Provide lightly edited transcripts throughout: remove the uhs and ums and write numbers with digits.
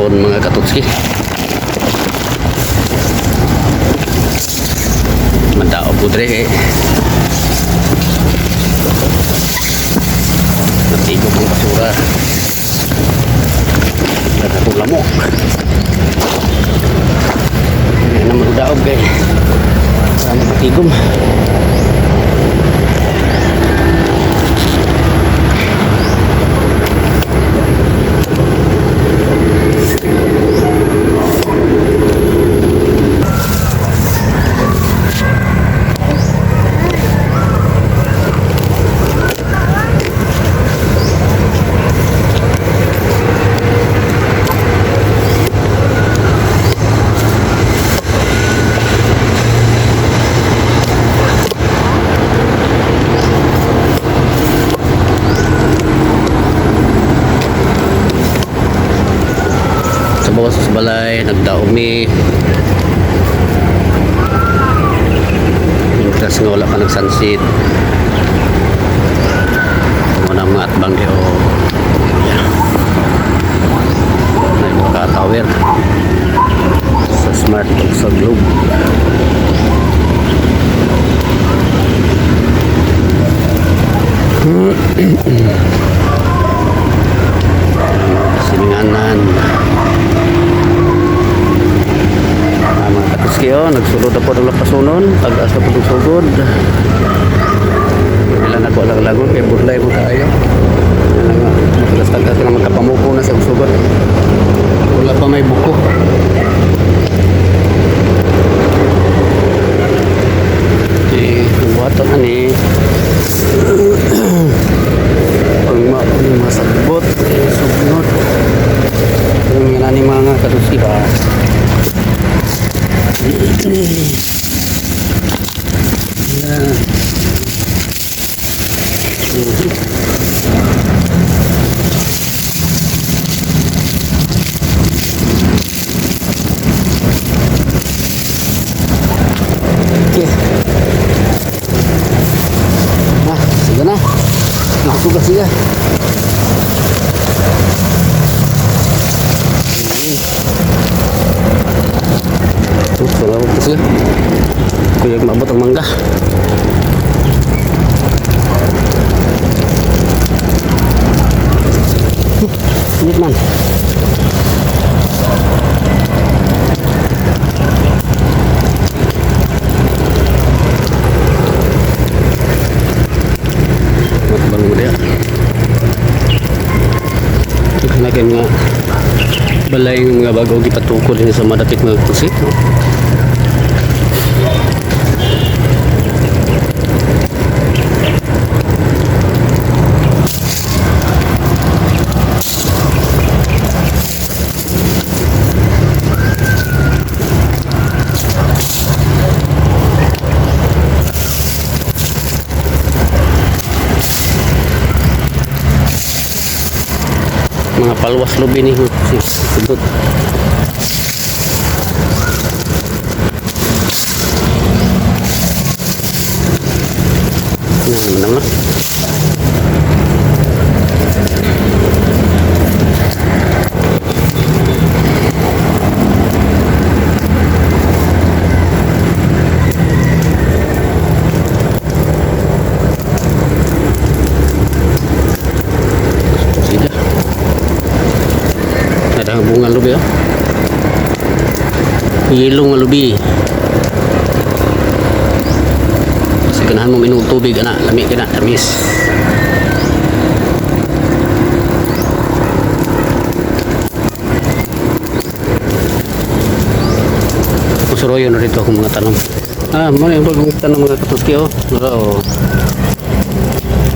Hapon, mga katutski. Mandaog ko dre eh. Natigo kong basura. Daghang lamok. Hindi na magdaog kay para matigom. Sa bawas sa balay, nagdaog mi. Mientras nga wala pa nag-sunset. Muna mga atbang di o. Yeah. May mga tower sa Smart ug sa Globe. Sininganan. Ah, mga katuski oh, nagsulod na po ng lapasunon, tag-as na po ng sugod. Wala na ko alang lagon, kay budlay mo kaayo. Wala nga, matalas tag-as na magkapamuko na sa sugod. Wala pa may buko. Eh, buhaton na ni. Ang mga sagbot, eh, sugnod. Ang nga ni mga katuski ba? Yan. Okay. Ah, sige na. Nakasuga siya. Ito, ko siya. Kuyag maabot ang mangga. Init man. Matbang mo diya. Naghanagay mga balay ng mga bago gipatukod din sa madapit mga kusit. No? Mga palwas lubi ni sudot. Yan naman naman. Sila. Ada ang bunga lubi oh. Yelo nga lubi. Kasi ganahan mo minom tubig ana, lami ka na, tamis. Kusuroyo na rito akong mga tanong. Ah, mo yung bagong tanong mga katuski oh. Mura oh.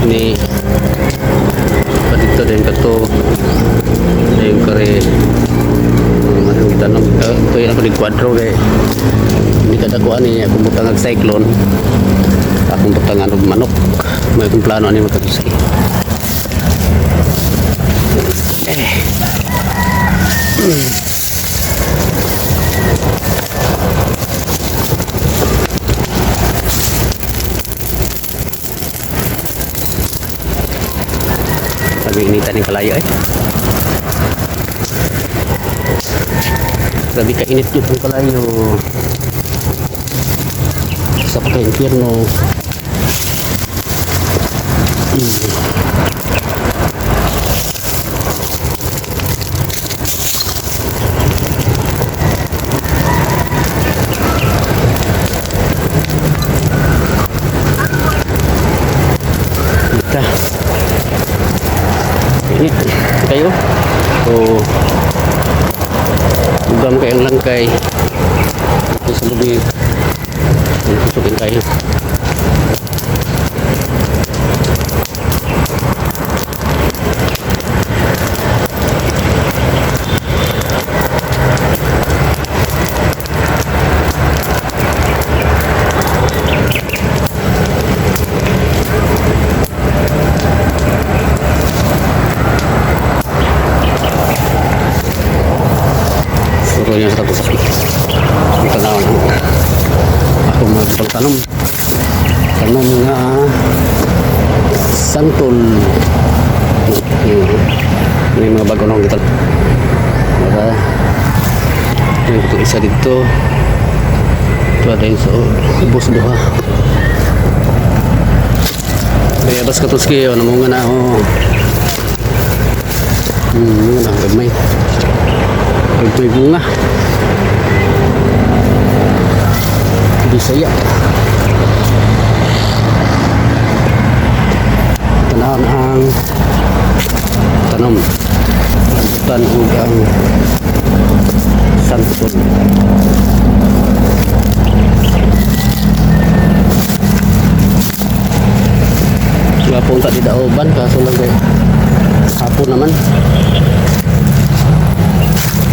Ini pa dito din kato. Ayun kare. Mga yung tanong. Ito yun ako ni kwadro kay. Hindi kadakuan ni akong butang ag cyclone. Akong butang og manok. May akong plano ani mga katuski. Eh. Sabi inita ni kalayo eh. Grabe ka init yun ang kalayo. Sa pagka-impyerno. Ita. Init. Kayo? So, ugam kayong langkay. Ito sa lubi. Tusukin tayo. Suro niya sa tapos. Ang tanaw. Ako magpagtanom. Tanom nga santol. May mga bago na akong gital. Para yung itong isa dito. Ito ada yung sa ubos duha. Kaya bas katuski, oh, namunga na ako. Munga na, gagmay. Gagmay bunga. Bisaya. Tanawan ang tanom. Rambutan ug ang santol. Gapong ta di daoban kaso lang kay hapon naman.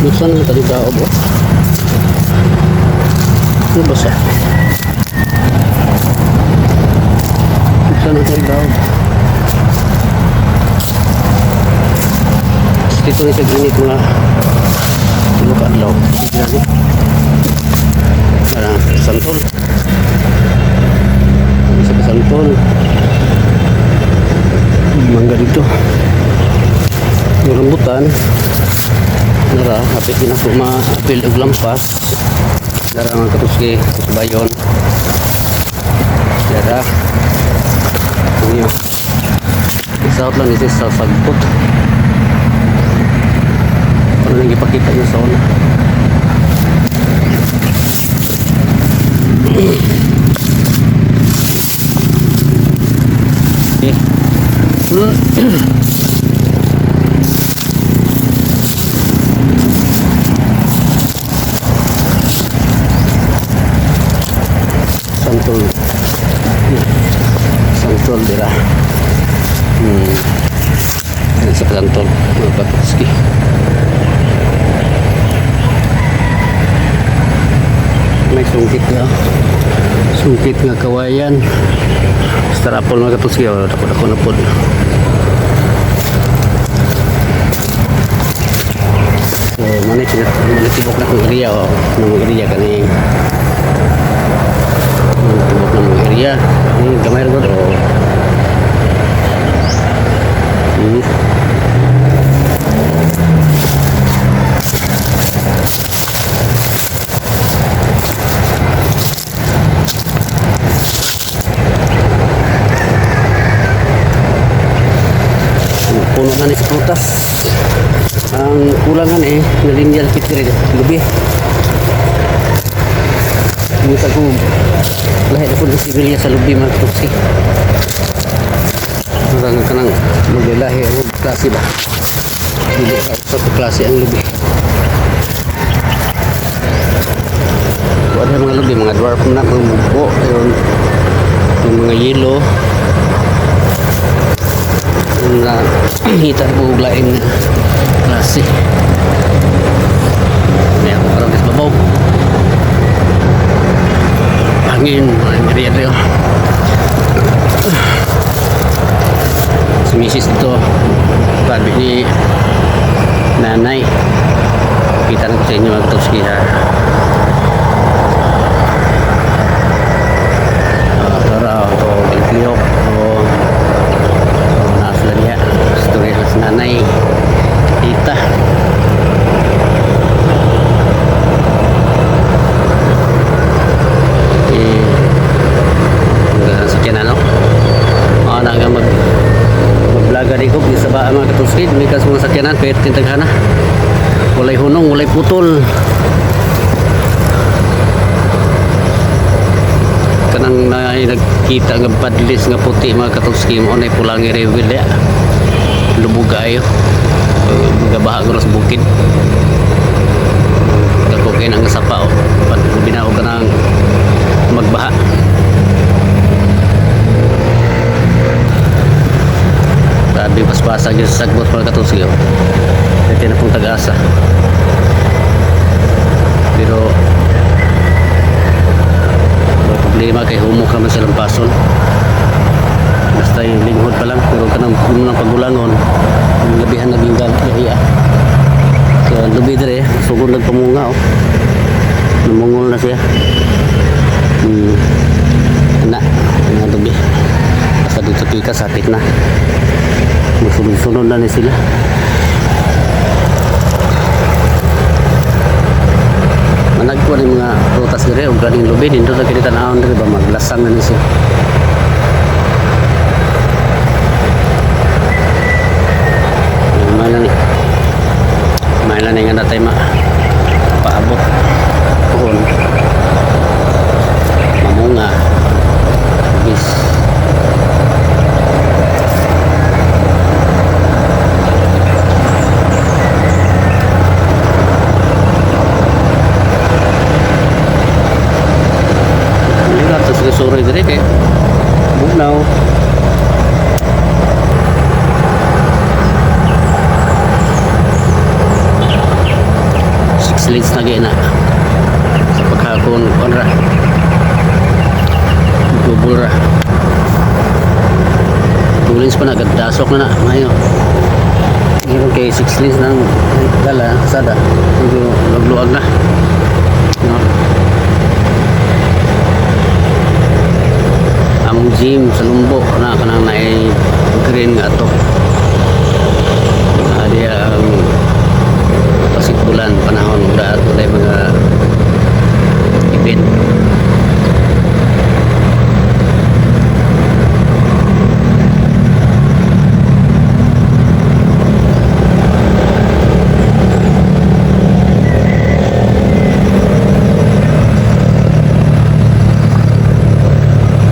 Minsan naman ta di daob. Oh. Ano ba siya? Minsan naman ta di daob. Dito ni sa ginit mga tulo ka adlaw. Grabe. Para santol. Isa ka santol. Mangga dito. Yung rambutan. Nara, hapit din ako ma-apil og lampas. Nara mga katuski, kusbayon. Nara. Ano. South lang isi sa sagpot. Ano nang ipakita niyo sa una? Okay. Santol. Santol dira. Yan sa santol, mga katuski. May sungkit nga. Sungkit nga kawayan. Starapol mga katuski. Oh, dako dako na pod. So, manay tibok na kong area. Oh. Nang area kani. Tibok na mong area. Gamay ra gud. Oh. Puno na ni sa prutas. Ang kulangan eh, na linyal pitri, lubi. Yung sa kung lahi na po ng sibilya sa lubi mga katuksi. Marang kanang maglahi ang klase ba? Dili ka sa klase ang lubi. Wala mga lubi, mga dwarf na, mga mugbo, yung mga yelo. Yung na ngita po og lain nga klase. May ako karon sa babaw. Hangin, mga area dito. Si misis dito, sabi ni nanay. Kita na ko sa inyo mga katuski ha. Ah, tara, ito, balikliyok. O, nasa niya. Story sa nanay. Tita. Perting taghana. Walay hunong, walay putol. Kanang na nagkita nga badlis nga puti, mga katuski, mo na Pulangi River diya. Lubog kayo. Gabaha ko sa bukid. Dako kay nang sapa oh. Pag binaog ka ng magbaha. Grabe paspasa gyud sa sagbot, mga katuski, oh. Ito na pong tag-asa. Pero wala problema kay humok naman silang pason. Basta yung linghod pa lang, pero kanang unang pagulangon, yung labihan na yung gahiya. So ang lubi dire, sugod nagpamunga oh. Namungol na siya. Ana, mga lubi. Basta dito pika, sapit na. Magsunod-sunod na ni sila. Managpo ni mga prutas dire ug ganing lubi dito sa kini tanawon dire ba, maglasang na ni siya. May ni. May ni nga natay ma paabot pohon mamunga bis. Lihat sa suri dire kay bugnaw. Six lanes na gaya na sa paghakon konra double ra, two lanes pa na gadasok na na ngayon. Meron kay six lanes ng dala sada, medyo lugluag na, no? Among gym sa Lumbo na kanang naay green nga ato. Ah, diya ang basketballan panahon daat walay mga event.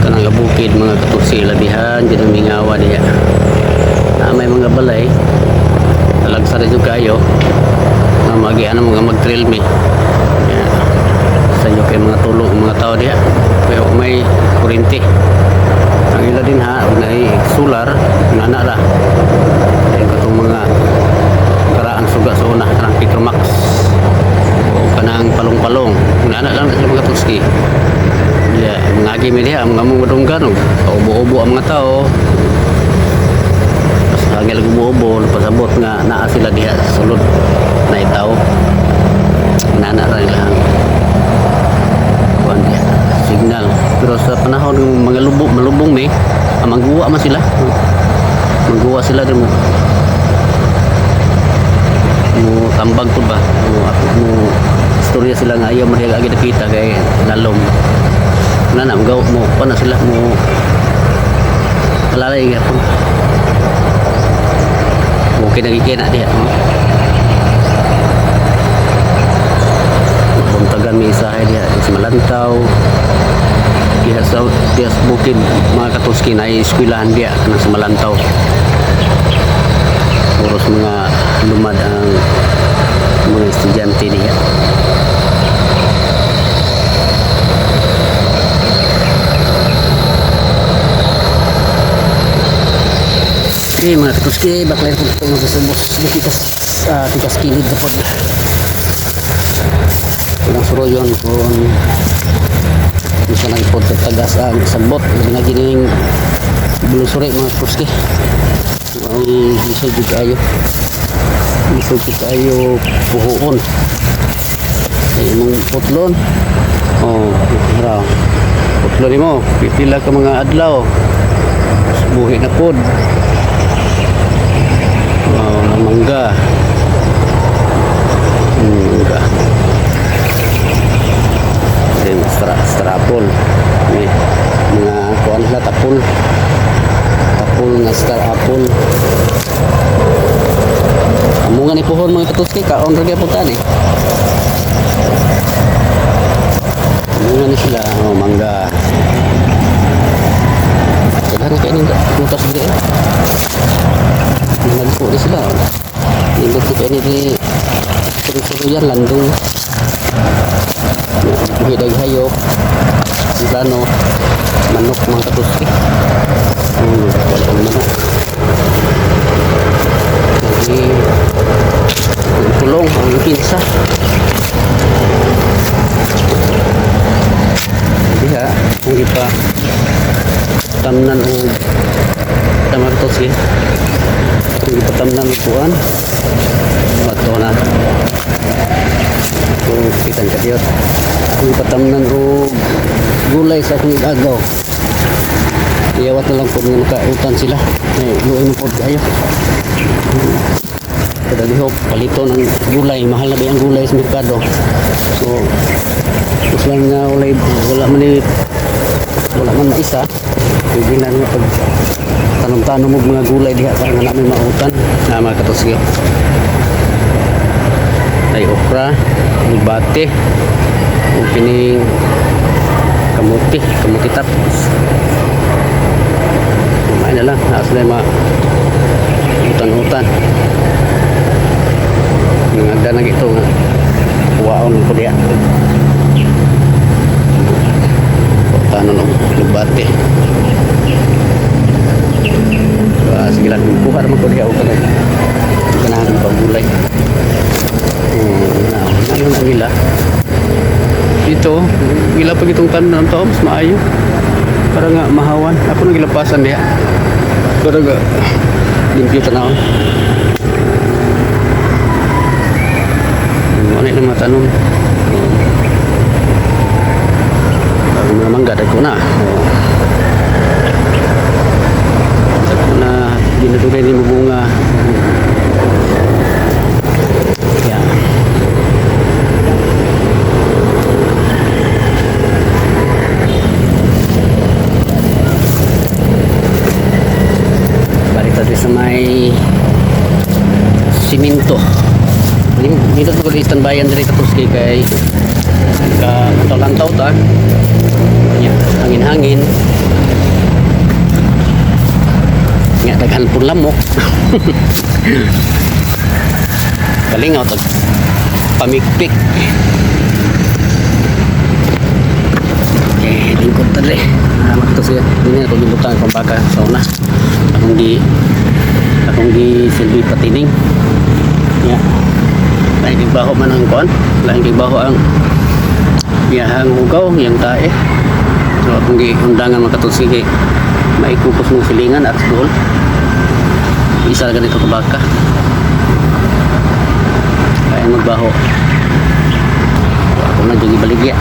Kanang nga bukid, mga katuksi, labihan jud ang mingawa diya na may mga balay talagsa rin jud kayo nga magian ang mga mag-trail mi. Yeah. Sa inyo kay mga tulong ang mga tao diya pero may kuryente ang ila din ha ug naay solar nana ra. Dahil katong mga karaang suga sa una, kanang Petromax o kanang palong-palong, nana lang na sila, mga katuski. Diya, mga agi mi diha, mga mong madunggan og ubo-ubo ang mga tao. Basta ang ilang ubo-ubo, pasabot nga naa sila diha sa sulod na itaw. Nana ra nila ang kuan diha, signal. Pero sa panahon ng mga lubong, malubong mi, ah, mangguwa man sila. Mangguwa sila din mo. Mo tambag po ba? Mo, ako, mo istorya sila nga ayaw mo diha agi nakita kay lalom na na magaw mo pa na sila mo alalay gyapon. Okay na gigina diha, no? Buntagan mi isahay diha sa Malantaw diha sa bukid, mga katuski, na eskwelahan diha kanang sa Malantaw. Puros mga lumad ang mga estudyante diha. Okay, mga katuski, baklay po ito sa subos tikas, tikas kilid na pod. Walang suroyon kung isa nang pod tagas ang sagbot. Labi na gining bulusuri, mga katuski. Ang lisod jud kaayo. Lisod jud kaayo puhuon. Ay, imong putlon. Oh, raw. Putlon nimo, pipila ka mga adlaw. Buhi na pod. Oh, ang mangga. Mangga. Then, star apple. May mga kuan sila, tapol. Tapol nga star apple. Amunga Katuski, kaon ra gyapon ta ni. Bunga ni sila, oh, mangga. Daghan kaayo ning prutas diri eh. Nagpo ni sila. Nindot ni kaayo ni diri. Suruyan landong. Buhi dag hayop. Ang plano, manok, mga katuski. Wala akong manok. Lagi, ang pulong, ang pinsa. Diha, ang ipa tamnan og tama katuski. Ang ipatamnan og kuan. Bato na. Kung kitan ka diyot. Ang ipatamnan og gulay sa akong igagaw. Iyawat na lang po nga makautan sila. Ay, luoy mo po kayo. Kada lihok, palito ng gulay. Mahal na ba ang gulay sa merkado? So, mas lang nga wala, wala man ni wala man maisa. Pwede na nga pag tanom-tanom og mga gulay diha para nga namin mautan. Na mga katusgi. Ay okra, bate, ug kining kamuti, kamuti tap. Kumain na lang, naa sila mga utan-utan. Nangagda na ito nga. Kuwaon ko diya. Tanon og lubate. Ah, sige lang, kuha naman ko diya og kanang ganahan pa gulay. Na, ano na nila? Dito, gila pag itong tanom to, mas maayo. Para nga mahawan. Ako nang gilapasan diha. Para nga limpyo tanawon. Ano yung mga tanom? Ang mga mangga, dagko na. Oh. Dagko na, ginadugay ni mo bunga. Yeah. Balik tayo sa may siminto. Dito ko istanbayan diri katuski kay ka lantaw ta. Nya, hangin-hangin. Nya daghan pud lamok. Kalingaw tag pamikpik. Okay, lingkod ta diri. Ah, to siya. Dili na ko gibutang ang baka sa una. Akong gi silbi patining. Nya. Lain kay baho man ang kuan, lain kay baho ang iyahang hugaw, iyang tae. So akong gi undangan, mga katusi, kay maikupos mong silingan at duol. Isa lang ganito ka baka. Kaya magbaho. So, ako na dyan ibaligya.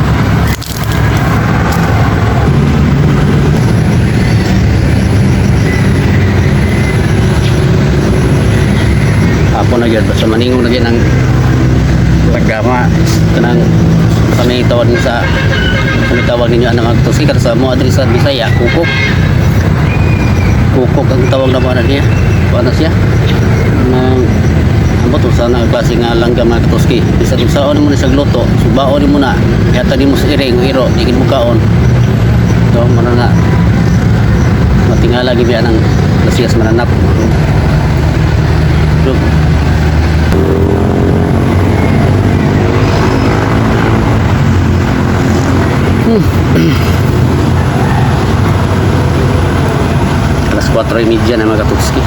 Ako na gyud basta maningog na gyud ang tagama kanang kami tawag sa kami tawag ninyo anang katusi sa mo adri sa Bisaya, kukok. Kukok ang tawag na mo na niya. Kuan na siya. Nang ambot usa na klase nga langga, mga katuski. Bisan unsaon mo ni sa gluto, subaon nimo na, yata nimo sa iring iro, di gid mo kaon. So mao na matingala gid biya ng lasiyas mananap. So, alas 4:30 na, mga katuski.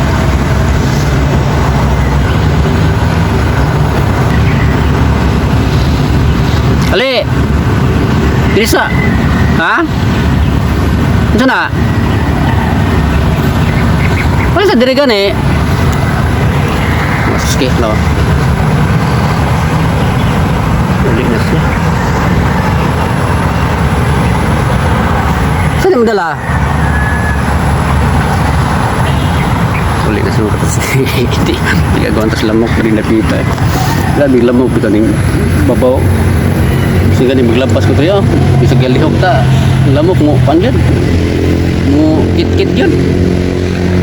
Ali! Dirisa! Ha? Ano na? Wala sa diri gani. Masuski, no? Uli na siya. Saan mo dala? Uli na siya, mga katuski. Hindi. Hindi gagawan tas lamok pa rin napita eh. Grabe lamok ito ning babaw. Sige ni maglampas ko tayo. Bisag galihok ta. Lamok mo pan yun. Mo kit-kit yun.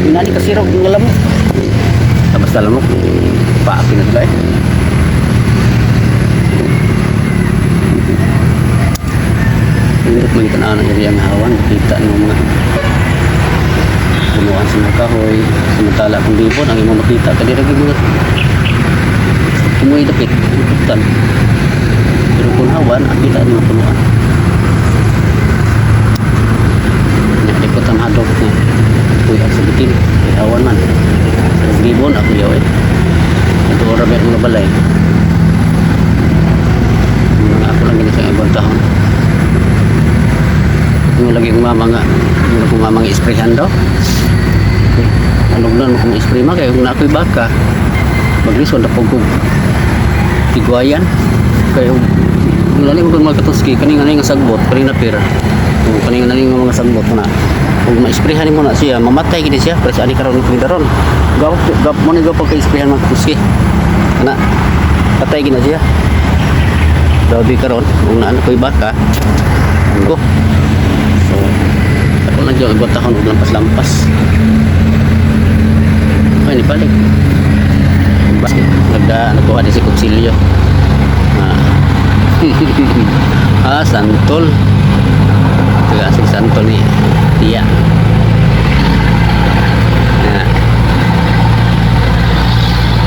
Nani kasirok ng lamok. Tapos na lamok. Paapin na sila eh. Magitanaw ng area nga hawan, kita ng mga punuan sa mga kahoy. Samantala kung libon, ang imong makita kadira gyud mga tumoy dapit, putan. Pero kung hawan, ang kita ni mga punuan. Nya di ko tamhadok nga kuy sa bitin, kay hawan man. Pero libon ako yaw eh. Ito ora ba mga balay. Mga ako lang gini sa ibang tahon. Yung lagi kong mama nga, yung akong mama nga isprayhan daw. Ano na kung spray ma kay kung na ako'y baka maglisod na pag kog tigwayan kay kung lani mo kung mga katuski kaning ano nga sagbot kaning na pira kung kaning ano nga mga sagbot na kung ma-sprayhan mo na siya, mamatay gid siya. Pero sa ani karon kung daron gap gap mo ni gap pagka sprayhan mga katuski ana, patay gid na siya. Grabe karon kung naan ko'y baka ko. So ako lang dyan ibotahon og lampas-lampas. Ay, ni balik. Nagda, nagkuha din si Kutsilyo. Ah, ah santol. Taga si santol ni Tia. Ah.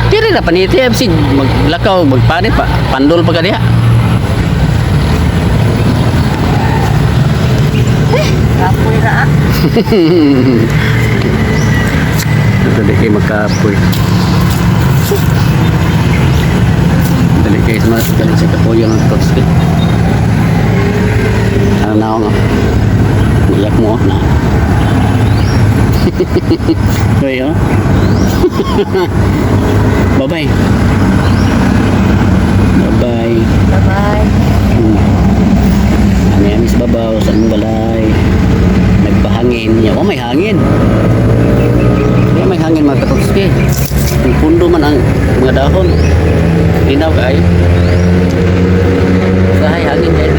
Diri na paniti FC maglakaw magpanit pa pandol pa ka diha. Kapoy ra ah. Dali kay magkapoy. Dali kay sa dali sa kapoy ang tosti. Ano na ako nga. Iyak mo oh, na. Hoy, oh. Bye-bye. Bye-bye. Bye-bye. Ano yan sa babaw, sa aming balay. Nagpahangin niya. Oh, may hangin. Yeah, may hangin, mga katotski. Ang pundo man ang mga dahon. Linaw kaayo. Sahay hangin kayo.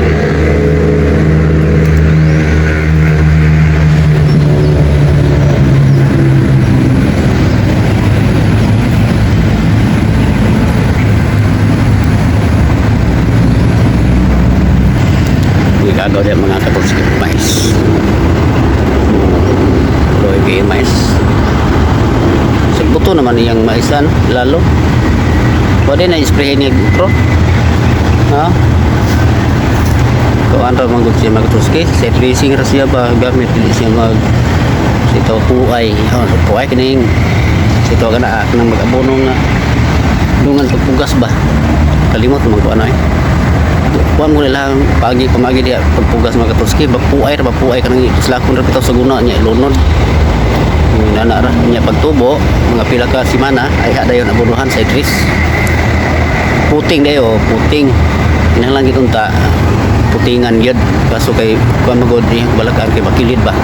Gigagaw din mga katotski mais. Tuloy kay mais. Sa buto naman iyang maisan, lalo. Pwede na isprayin niya bro. Ha? Kuan ra man gud siya magtuski, set dressing ra siya ba gamit dili siya mag sito puay. Oh, puay kining sito kana nang mag-abono nga dungan pagpugas ba. Kalimot man ko ano eh. Kuan mo nila pagi pamagi diha pagpugas mga katuski, bapuay ra bapuay kanang islakon ra bitaw sa guna niya lunod. Nana ra niya pagtubo mga pila ka semana ay dayon abonohan sa dress. Puting dayo, puting. Kinahanglan gid unta putingan gyud kaso kay kuan magod iyang balakaan kay makilid ba.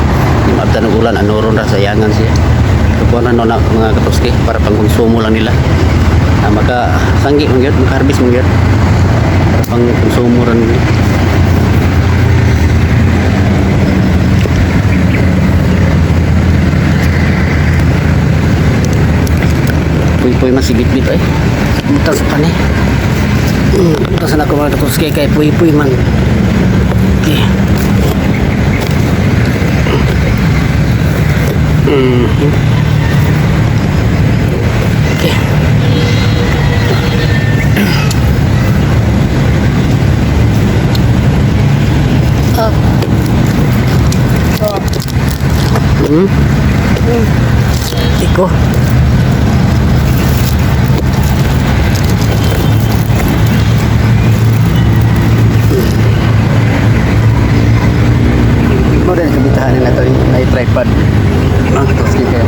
Di maabtan og ulan ano ron ra sayangan siya. Kuan na na mga katuski para pangkonsumo lang nila. Ah, maka sanggi man gyud, maka-harvest man gyud. Para pang konsumo ra nila. Puy-puy man si bitbit ay. Butas pa ni. Butas na ako mga katuski kay puy-puy man. Okay. Okay. Oh. Oh. Iko. Mo rin kabitahan nila ito na tripod. Mga katuski kayo.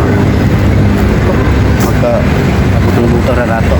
Magka butang-butang na rato.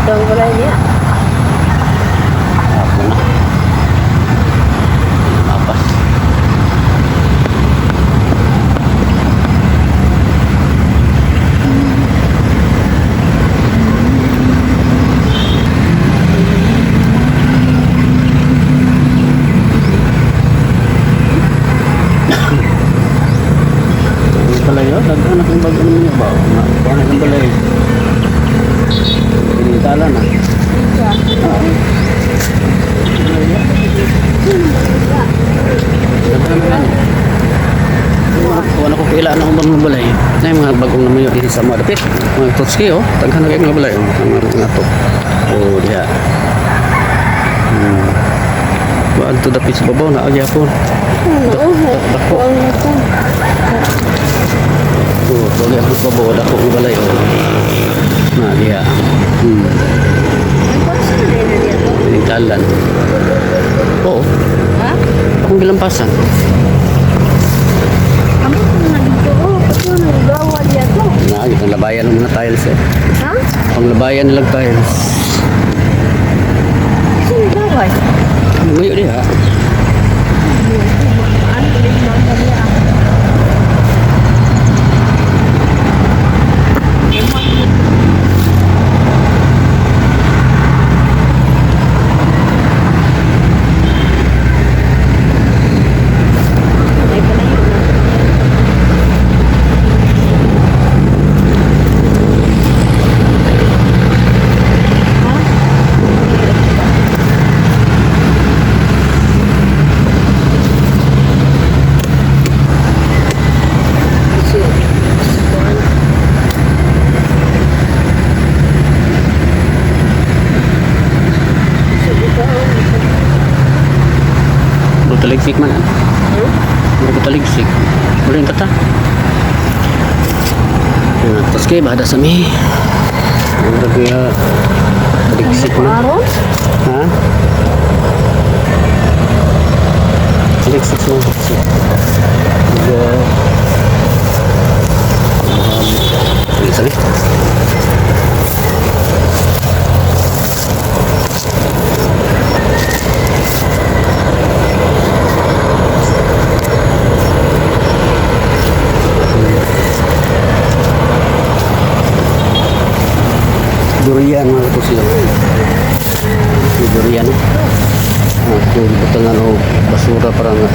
Ito ang balay niya. Ako na. Mapas. Ang balay, oh. Daghan akong bago naman yung bawo. Kuha na ng balay. Pinintala na. Oo. Daghan na ano. Wala ko kailangan akong bagong balay. Ay, mga bagong naman yun dito sa mga dapit. Mga totski, oh. Taghan na kayo mga balay. Oh. Ang mga to. Oh, diha. Waan to dapit sa babaw na agya po. Dako. Oh, tuloy ako sa babaw. Dako ang balay, oh. Na, diha. Piningkalan. Oo. Ha? Akong gilampasan. Amo na dito oh. Kasi nagawa niya to. Na, itong labayan ng mga tiles eh. Ha? Panglabayan nilang tiles. Kasi nagawa. Ngayon diha. Ano ulit mama niya? Ay, palayo na. Butaligsik man. Ah. Butaligsik. Wala yung tata. Tapos kayo, bahada sa mi. Ang kaya taligsik na. Aron? Ha? Taligsik mo. Tiga. Sige, sabi. Durian mga katusyo. Yung durian eh. Ako, butangan o basura para nga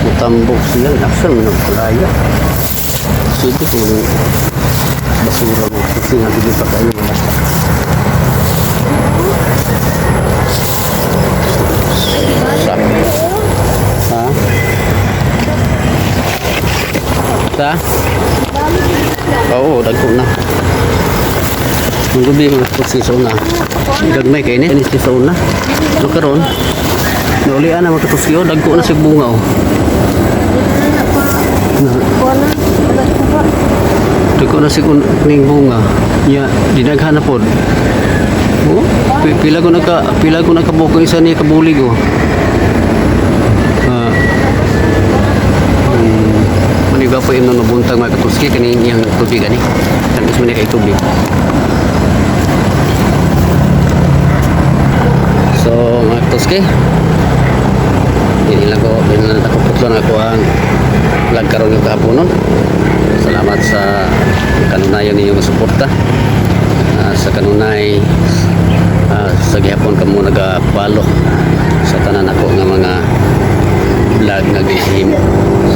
mutambok siya. Actually, may nagkulaya. So, ito kung anong basura mo. Kasi nga, hindi pa kayo malata. Sabi. Ha? Sa? Oo, dagko na. Ang gabi mga tuksi sa una. Gagmay kay ni, ni sa una. No karon. Naulian na mga tuksi oh, dagko na sig bunga oh. Na, Wala. Wala ko ba? dagko na sig ning bunga. Nya dinaghan na pod. Oh, pila ko nakabuko isa ni kabulig oh. Ah. Maniba po yung nabuntag mga katuski kaning iyang tubig ani. Tamis man ni kay tubig. So mga katuski, dili lang ako putlo na ako ang vlog karon ng kahaponon. Salamat sa kanunayan ninyong suporta. Sa kanunay sa gihapon kamo nagapalo sa tanan ako nga mga vlog nga gihimo.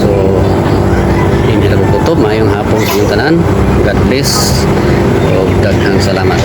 So hindi na ko kutob, maayong hapon sa inyong tanan. God bless ug daghang salamat.